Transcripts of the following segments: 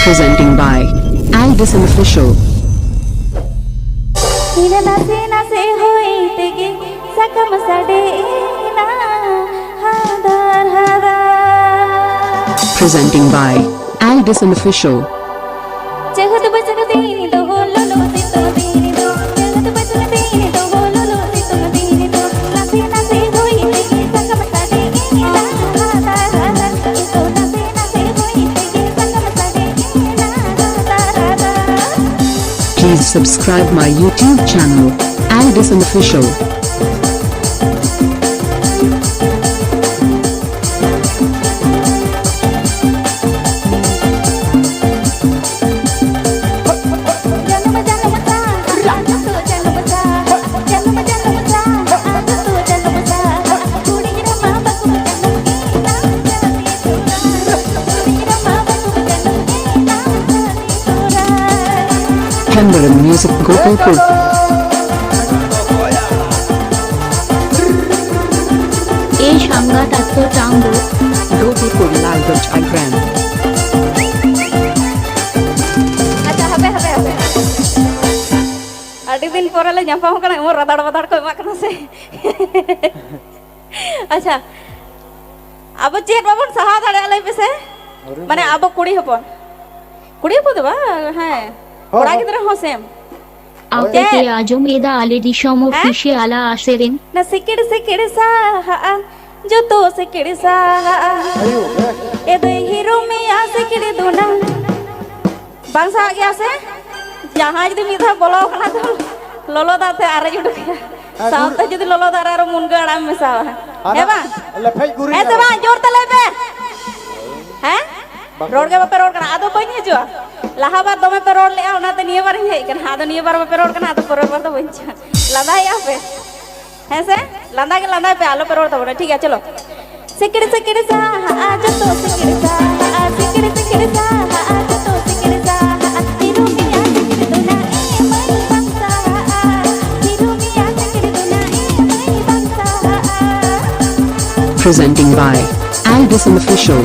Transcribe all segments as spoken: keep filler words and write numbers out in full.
Presenting by Aldison Official. ᱦᱤᱱᱟᱹ ᱱᱟᱥᱮ ᱱᱟᱥᱮ ᱦᱚᱭ ᱛᱮᱜᱮ ᱥᱟᱠᱟᱢ ᱥᱟᱰᱮᱭᱮᱱᱟ ᱦᱟᱫᱟᱨ ᱦᱟᱫᱟᱨ᱾ Presenting by Aldison Official. ᱪᱟᱹᱛ ᱵᱟᱹᱭᱥᱟᱹᱠᱷ ᱫᱤᱱ ᱫᱚ ᱞᱚᱞᱚ ᱥᱤᱛᱩᱝ ᱫᱤᱱ ᱫᱚ, ᱪᱟᱹᱛ ᱵᱟᱹᱭᱥᱟᱹᱠᱷ ᱫᱤᱱ ᱫᱚ ᱞᱚᱞᱚ ᱥᱤᱛᱩᱝ ᱫᱤᱱ ᱫᱚ, ᱱᱟᱥᱮ ᱱᱟᱥᱮ ᱦᱚᱭ ᱛᱮᱜᱮ ᱥᱟᱠᱟᱢ ᱥᱟᱰᱮᱭᱮᱱᱟ ᱦᱟᱫᱟᱨ ᱦᱟᱫᱟᱨ᱾ ᱱᱟᱥᱮ ᱱᱟᱥᱮ ᱦᱚᱭ ᱛᱮᱜᱮ ᱥᱟᱠᱟᱢ ᱥᱟᱰᱮᱭᱮᱱᱟ ᱦᱟᱫᱟᱨ ᱦᱟᱫᱟᱨ᱾ Please subscribe my YouTube channel, Aldison Official. Hambaram Music, Gopalpur. ᱮ ᱥᱟᱸᱜᱟᱛ ᱟᱛᱳ ᱴᱟᱝᱜᱩ᱾ Gopalpur, Lalganj, Agram. ᱟᱪᱪᱷᱟ, ᱦᱟᱯᱮ, ᱦᱟᱯᱮ, ᱦᱟᱯᱮ᱾ ᱟᱹᱰᱤ ᱫᱤᱱ ᱯᱚᱨᱮ ᱞᱮ ᱧᱟᱯᱟᱢ ᱠᱟᱱᱟ, ᱮᱢᱚᱱ ᱨᱟᱫᱟᱲ ᱵᱟᱫᱟᱲ ᱠᱚ ᱮᱢᱟᱜ ᱠᱟᱱᱟ ᱥᱮ᱾ ᱟᱪᱪᱷᱟ, ᱟᱵᱚ ᱪᱮᱫ ᱵᱟᱵᱚᱱ ᱥᱟᱦᱟᱣ ᱫᱟᱲᱮᱭᱟᱜᱼᱟ, ᱞᱟᱹᱭ ᱯᱮᱥᱮ? ᱢᱟᱱᱮ, ᱟᱵᱚ ᱠᱩᱲᱤ ᱦᱚᱯᱚᱱ, ᱠᱩᱲᱤ ᱦᱚᱯᱚᱱ ᱫᱚ ᱵᱟᱝ, ᱦᱮᱸ, ᱦᱳᱭ, ᱠᱚᱲᱟ ᱦᱳᱭ᱾ ᱜᱤᱫᱽᱨᱟᱹ ᱦᱚᱸ ᱥᱮᱢ᱾ ᱟᱯᱮ ᱪᱮᱫ? ᱯᱮ ᱟᱸᱡᱚᱢ ᱮᱫᱟ ᱟᱞᱮ ᱫᱤᱥᱚᱢ ᱦᱮᱸ? ᱚᱯᱷᱤᱥᱤᱭᱟᱞ ᱟᱜ ᱥᱮᱨᱮᱧ? ᱱᱟ ᱥᱤᱠᱤᱲ ᱥᱤᱠᱤᱲ ᱥᱟᱦᱟᱜᱼᱟ, ᱡᱚᱛᱚ ᱥᱤᱠᱤᱲ ᱥᱟᱦᱟᱜᱼᱟ᱾ ᱟᱭᱳ, ᱦᱮᱸ᱾ ᱮ ᱫᱟᱹᱭ ᱦᱤᱨᱩ ᱢᱮᱭᱟ ᱥᱤᱠᱤᱲ ᱫᱩᱱᱟ᱾ ᱵᱟᱝ ᱥᱟᱦᱟᱜ ᱜᱮᱭᱟ ᱥᱮ? ᱡᱟᱦᱟᱸᱭ ᱡᱩᱫᱤ ᱢᱤᱫ ᱫᱷᱟᱣ ᱵᱚᱞᱚ ᱟᱠᱟᱱᱟ ᱛᱚ, ᱞᱚᱞᱚ ᱫᱟᱜ ᱛᱮ ᱟᱨᱮᱡ ᱩᱰᱩᱠᱮᱭᱟ᱾ ᱦᱮᱸ, ᱥᱟᱶᱛᱮ ᱜᱩᱨ- ᱡᱩᱫᱤ ᱞᱚᱞᱚ ᱫᱟᱜ ᱨᱮ ᱟᱨᱚ ᱢᱩᱱᱜᱟᱹ ᱟᱲᱟᱜ ᱮᱢ ᱢᱮᱥᱟᱣᱟ᱾ ᱦᱮᱸ ᱟᱨ ᱵᱟᱝ? ᱞᱮᱯᱷᱮᱡ ᱜᱩᱨᱤᱡ ᱦᱮᱸ ᱥᱮ ᱟᱨᱚ᱾ ᱵᱟᱝ? ᱡᱳᱨ ᱛᱮ ᱞᱟᱹᱭ ᱯᱮ᱾ ᱦᱮᱸ? ᱵᱟᱠᱚ ᱨᱚᱲ ᱜᱮ ᱵᱟᱯᱮ ᱨᱚᱲ ᱠᱟᱱᱟ᱾ ᱟᱫᱚ ᱵᱟᱹᱧ ᱦᱤᱡᱩᱜᱼᱟ᱾ ᱞᱟᱦᱟ ᱵᱟᱨ ᱫᱚᱢᱮ ᱯᱮ ᱨᱚᱲ ᱞᱮᱜᱼᱟ, ᱚᱱᱟᱛᱮ ᱱᱤᱭᱟᱹ ᱵᱟᱨᱤᱧ ᱦᱮᱡ ᱠᱟᱱᱟ᱾ ᱟᱫᱚ ᱱᱤᱭᱟᱹ ᱵᱟᱨ ᱵᱟᱯᱮ ᱨᱚᱲ ᱠᱟᱱᱟ, ᱟᱫᱚ ᱯᱚᱨᱮᱨ ᱵᱟᱨ ᱫᱚ ᱵᱟᱹᱧ ᱦᱤᱡᱩᱜᱼᱟ᱾ ᱞᱟᱸᱫᱟᱭᱮᱜᱼᱟ ᱯᱮ? ᱦᱮᱸ ᱥᱮ? ᱞᱟᱸᱫᱟ ᱜᱮ ᱞᱟᱸᱫᱟᱭ ᱯᱮ, ᱟᱞᱚ ᱯᱮ ᱨᱚᱲ ᱛᱟᱵᱚᱱᱟ᱾ ᱴᱷᱤᱠ ᱜᱮᱭᱟ, ᱪᱚᱞᱚ᱾ ᱥᱤᱠᱲᱤ ᱥᱤᱠᱲᱤ ᱥᱟᱦᱟᱜᱼᱟ, ᱡᱚᱛᱚ ᱥᱤᱠᱲᱤ ᱥᱟᱦᱟᱜᱼᱟ, ᱥᱤᱠᱲᱤ ᱥᱤᱠᱲᱤ ᱥᱟᱦᱟᱜᱼᱟ, ᱡᱚᱛᱚ ᱥᱤᱠᱲᱤ ᱥᱟᱦᱟᱜᱼᱟ, ᱛᱤᱨᱩᱢᱤᱭᱟ ᱥᱤᱠᱲᱤ ᱫᱚ ᱱᱟᱜ ᱮ ᱢᱟᱹᱭ ᱵᱟᱝ ᱥᱟᱦᱟᱜᱼᱟ, ᱛᱤᱨᱩᱢᱤᱭᱟ ᱥᱤᱠᱲᱤ ᱫᱚ ᱱᱟᱜ ᱮ ᱢᱟᱹᱭ ᱵᱟᱝ ᱥᱟᱦᱟᱜᱼᱟ᱾ Presenting by Aldison Official.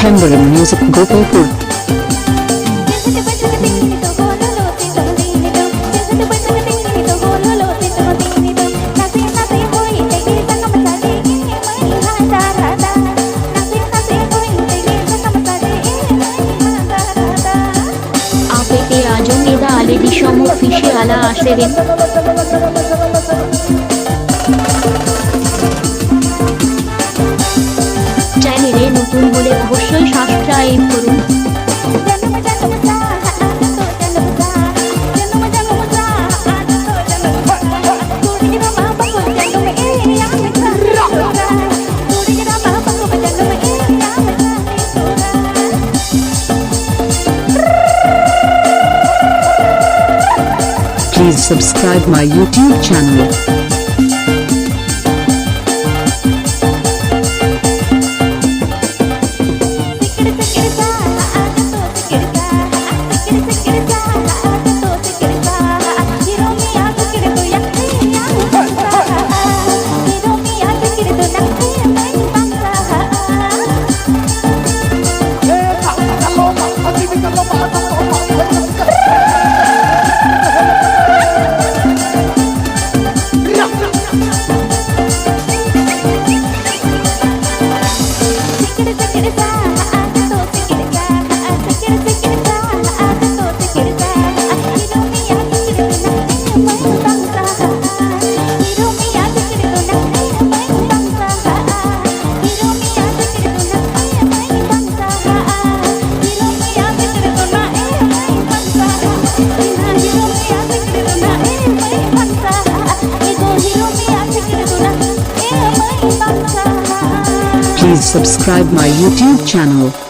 Hembaram Music, Gopalpur. ᱟᱯᱮ ᱯᱮ ᱟᱸᱡᱚᱢ ᱮᱫᱟ ᱟᱞᱮ ᱫᱤᱥᱚᱢ ᱚᱯᱷᱤᱥᱤᱭᱟᱞ ᱟᱜ ᱥᱮᱨᱮᱧ᱾ ᱪᱮᱱᱮᱞ ᱨᱮ ᱱᱚᱛᱩᱱ ᱦᱚᱞᱮ ᱚᱵᱚᱥᱥᱳᱭ subscribe ᱠᱚᱨᱩᱱ᱾ Please subscribe my YouTube channel. Please subscribe my YouTube channel.